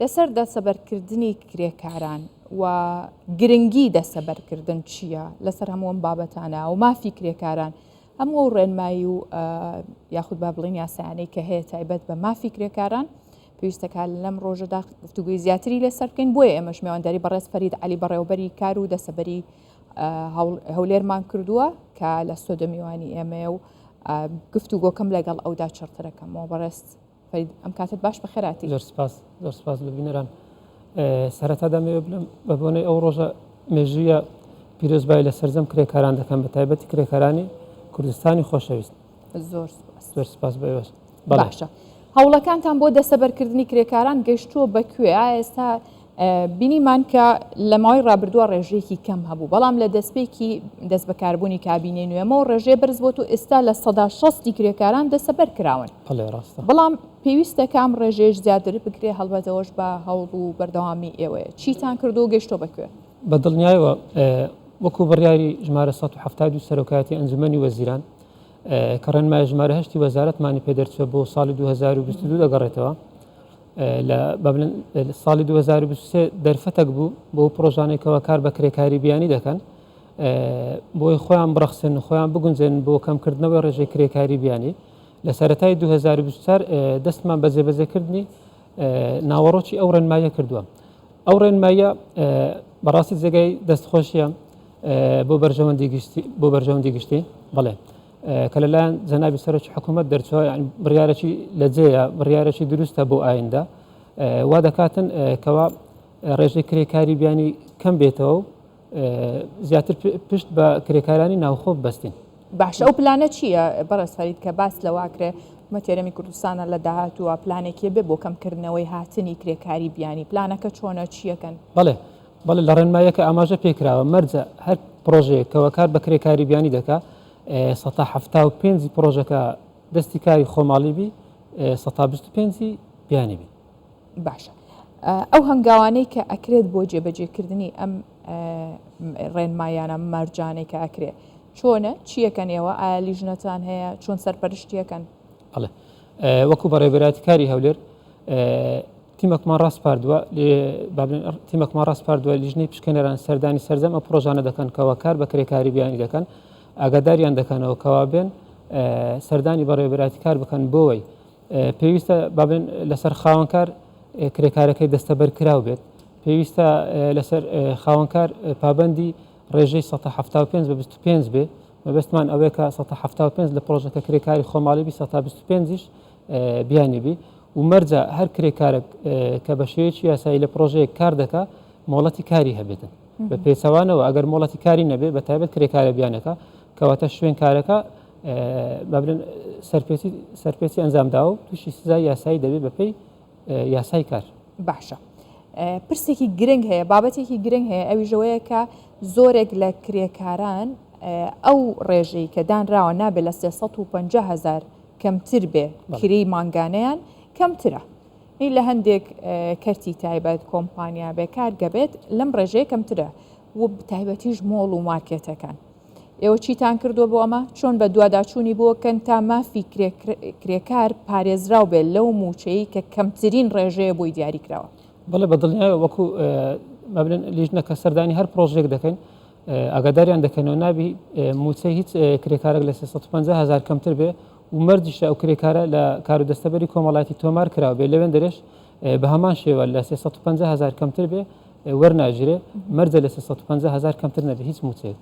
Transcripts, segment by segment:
لەسەر دەسەبەرکردنی کرێکاران و گرنگی دەسەبەرکردن چییە لەسەر هەموو ئەم بابەتانە و مافی کرێکاران هەموو ئەو ڕێنمایی و یاخود با بڵین یاسایانەی کە هەیە تایبەت بە مافی کرێکاران پێویستەکە لەم ڕۆژەدا گفتوگوی زیاتری لەسەر بکەین بۆیە ئێمەش میوانداری بەڕێز فەرید عەلی بەڕێوەبەری کار و دەسەبەری هەولێرمان کردووە کە لە ستۆدیۆ میوانی ئێمەیە و گفتوگۆکەم لەگەڵ ئەودا چڕترەکەمەوە بەڕێز فەرید ئەم کاتت باش بەخێراتی. زۆر سپاس زۆر سپاس لە بینەران. سەرەتا دەمەوێت بڵێم بە بۆنەی ئەو ڕۆژە مێژوویە پیرۆزبایی لە سەرجەم کرێکاران دەکەم بە تایبەتی کرێکارانی کوردستانی خۆشەویست. زۆر سپاس. زۆر سپاس بۆ ئێوەش. باشە هەوڵەکانتان بۆ دەستەبەرکردنی کرێکاران گەیشتووە بە کوێ؟ ئایا ئێستا بینیمان کە لە ماوەی ڕابردووە ڕێژەیەکی کەم هەبوو، بەڵام لە دەستپێکی دەستبەکاربوونی کابینەی نوێمەوە ڕێژەیە بەرز بۆت و ئێستا 60% کرێکاران دەستەبەر کراون. بەڵێ ڕاستە. بەڵام پێویستە کە ئەم ڕێژەیەش زیاتر بکرێ، هەڵبەت ئەوەش بە هەوڵ و بەردەوامی ئێوەیە. چیتان کردووە و گەیشتووە بە کوێ؟ بە دڵنیایەوە وەکو بڕیاری ژمارە 172 سەرۆکایەتی ئەنجومەنی وەزیران کە ڕێنمای ژمارە هەشتی وەزارەتمانی پێ دەرچووە بۆ ساڵی 2022 دەگەڕێتەوە لە ساڵی 2023 دەرفەتێک بوو بۆ پرۆژانێکەوە کار بە کرێکاری بیانی دەکەن بۆی خۆیان بڕەخسن خۆیان بگونجێن بۆ کەمکردنەوەی ڕێژەی کرێکاری بیانی لە سەرەتای 2024 دەستمان بە جێبەجێکردنی ناوەڕۆکی ئەو ڕێنماییە کردووە ئەو ڕێنماییە بەڕاستی جێگای دەستخۆشیە بۆ بەرژەوەندی گشتی بۆ بەرژەوەندی گشتی بەڵێ کە لەلایەن جەنابی سەرۆکی حکوومەت دەرچوە بڕیارەکی لەجێیە بڕیارەکی دروستە بۆ ئایندە وا دەکاتن کەوا ڕێژەی کرێکاری بیانی کەم بێتەوە و زیاتر پشت بە کرێکارانی ناوخۆ ببەستین. باشە ئەو پلانە چییە بەڕێز فەرید کە باس لەوە کرێ حکومەتی هەرێمی کوردستانە لە داهاتووە پلانێکی بێ بۆ کەمکردنەوەی هاتنی کرێکاری بیانی پلانەکە چۆنە چییەکەن؟ بەڵێ بەڵێ لە ڕێنماییەکە ئاماژە پێکراوە مەرجە هەر پرۆژەیەک کەوە کار بە کرێکاری بیانی دەکا سەتا 75 پرۆژەکە دەستی کاری خۆماڵی بی سەتا 25 بیانی بی. باشە ئەو هەنگاوانەی کە ئەکرێت بۆ جێبەجێکردنی ئەم ڕێنمایانە مەرجانەی کە ئەکرێ چۆنە چیەکەن ئێوە ئایا لیژنەتان هەیە چۆن سەرپەرشتیەکەن؟ بەڵێ وەکو بەڕێوەبەرایەتی کاری هەولێر تیمەکمان ڕاسپاردووە تیمەکمان ڕاسپاردووە لیژنەی پشکێنەران سەردانی سەرجەم ئەو پرۆژانە دەکەن کەوا کار بە کرێکاری بیانی دەکەن ئاگاداریان دەکەنەوە کەوا بێن سەردانی بەڕێوەبەرایەتی کار بکەن بۆی پێویستە با بڵێن لەسەر خاوەنکار کرێکارەکەی دەستەبەر کراو بێت پێویستە لەسەر خاوەنکار پابندی ڕێژەی 175 بە 25 بێ مەبەستمان ئەوەیە کە 175 لە پرۆژەکە کرێکاری خۆماڵی بی 125یش بیانی بی و مەرجە هەر کرێکارێک کە بە شێوەیەکی یاسایی لە پرۆژەیەک کار دەکا مۆڵەتی کاری هەبێتن بە پێچەوانەوە ئەگەر مۆڵەتی کاری نەبێ بە تایبەت کرێکارە بیانەکە کەواتە شوێن کارەکە با بڵێن سەرپێچی سەرپێچی ئەنجام داوە و تووشی سزای یاسایی دەبێت بەپێی یاسای کار. باشە پرسێکی گرنگ هەیە بابەتێکی گرنگ هەیە ئەویش ئەوەیە کە زۆرێک لە کرێکاران ئەو ڕێژەی کە دانراوە نابێت لە 350 هزار کەمتر بێ کرێی مانگانەیان کەمترە لە هەندێک کەرتی تایبەت کۆمپانیا بێ کارگە بێت لەم ڕێژەیە کەمترە و تایبەتیش مۆڵ و مارکێتەکان. ئێوە چیتان کردووە بۆ ئەمە؟ چۆن بەدواداچوونی بۆ کەن تا مافی کرێکار پارێزراو بێت لەو مووچەی کە کەمترین ڕێژەیە بۆی دیاری کراوە؟ بەڵێ بە دڵنیایەوە وەکو مەبلن لیژنە کە سەردانی هەر پرۆژێک دەکەین ئاگاداریان دەکەنەوە نابی مووچەی هیچ کرێکارێک لە 350 هزار کەمتر بێ و مەرجیشە ئەو کرێکارە لە کار و دەستەبەری کۆمەڵایەتی تۆمار کراو بێ لەوێن دەرێش بە هەمان شێوە لە 350 هزار کەمتر بێ وەرناگیرێ مەرجە لە 350 هزار کەمتر نەبێ هیچ مووچەیەک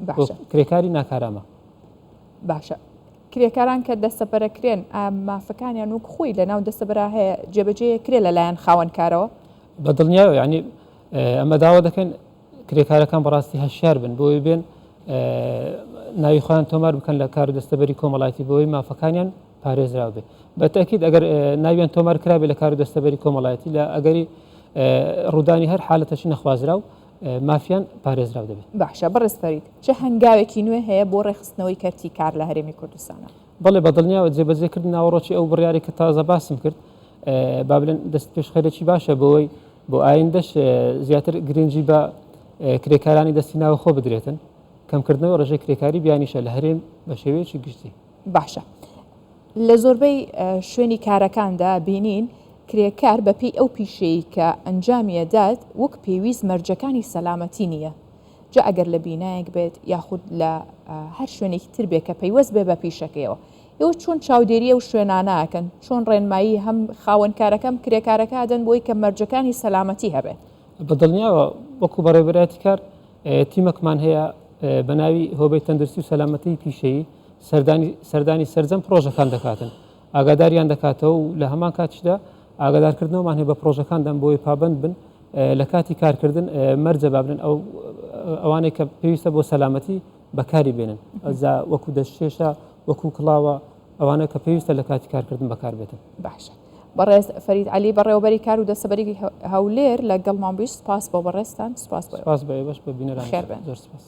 باشە کرێکاری ناکارامە. باشە کرێکاران کە دەستەبەرەکرێن مافەکانیان وەک خۆی لە ناو دەستەبەرا هەیە جێبەجێ کرێ لەلایەن خاوەنکارەوە؟ بە دڵنیایەوە یعنی ئەمە داوا دەکەین کرێکارەکان بەڕاستی هەشیار بن بۆی بێن ناوی خۆیان تۆمار بکەن لە کار و دەستەبەری کۆمەڵایەتی بۆی مافەکانیان پارێزراو بێ بە تەئکید ئەگەر ناویان تۆمار کرابێ لە کار و دەستەبەری کۆمەڵایەتی لە ئەگەری ڕوودانی هەر حالەتەکی نەخوازراو مافیان پارێزراو دەبێت. باشە بەڕێز فەرید چ هەنگاوێکی نوێ هەیە بۆ ڕێکخستنەوەی کەرتی کار لە هەرێمی کوردستانا؟ بەڵێ بە دڵنیاوە جێبەجێکردنی ناوەڕۆکی ئەو بڕیارەی کە تازە باسم کرد با بڵێن دەست پێشخەرێکی باشە بۆی بۆ ئایندەش زیاتر گرنگی بە کرێکارانی دەستی ناوخۆ بدرێتن کەمکردنەوەی ڕێژەی کرێکاری بیانیشە لە هەرێم بە شێوەیەکی گشتی. باشە لە زۆربەی شوێنی کارەکاندا بینین کرێکار بەپێی ئەو پیشەیەی کە ئەنجامی ئەدات وەک پێویست مەرجەکانی سەلامەتی نییە جا ئەگەر لە بینایەک بێت یاخود لە هەر شوێنێکی تر بێت کە پەیوەست بێ بە پیشەکەیەوە ئێوە چۆن چاودێری ئەو شوێنانە ئەکەن چۆن ڕێنمایی هەم خاوەنکارەکە هەم کرێکارەکە ئەدەن بۆی کە مەرجەکانی سەلامەتی هەبێت؟ بە دڵنیاوە وەکو بەڕێوەبەرایەتی کار تیمەکمان هەیە بە ناوی هۆبەی تەندروستی و سەلامەتی پیشەیی سەردانی سەردانی سەرجەم پڕۆژەکان دەکاتن ئاگاداریان دەکاتەوە و لە هەمان کاتیشدا ئاگادارکردنەوەمان هەیە بە پڕۆژەکاندان بۆی پابند بن لە کاتی کارکردن مەرجە بابلن ئەو ئەوانەی کە پێویستە بۆ سەلامەتی بەکاری بێنن ئەجا وەکو دەستکێشە وەکو کڵاوە ئەوانە کە پێویستە لە کاتی کارکردن بەکار بێتن. باشە بەڕێز فەرید عەلی بەڕێوەبەری کار و دەستەبەری هەولێر لە گەڵمان بووی سوپاس بۆ بەڕێزتان سوپاس بۆ سوپاس بۆ ئێوەش بە بینەرانیش خێر بێن. زۆر سوپاس.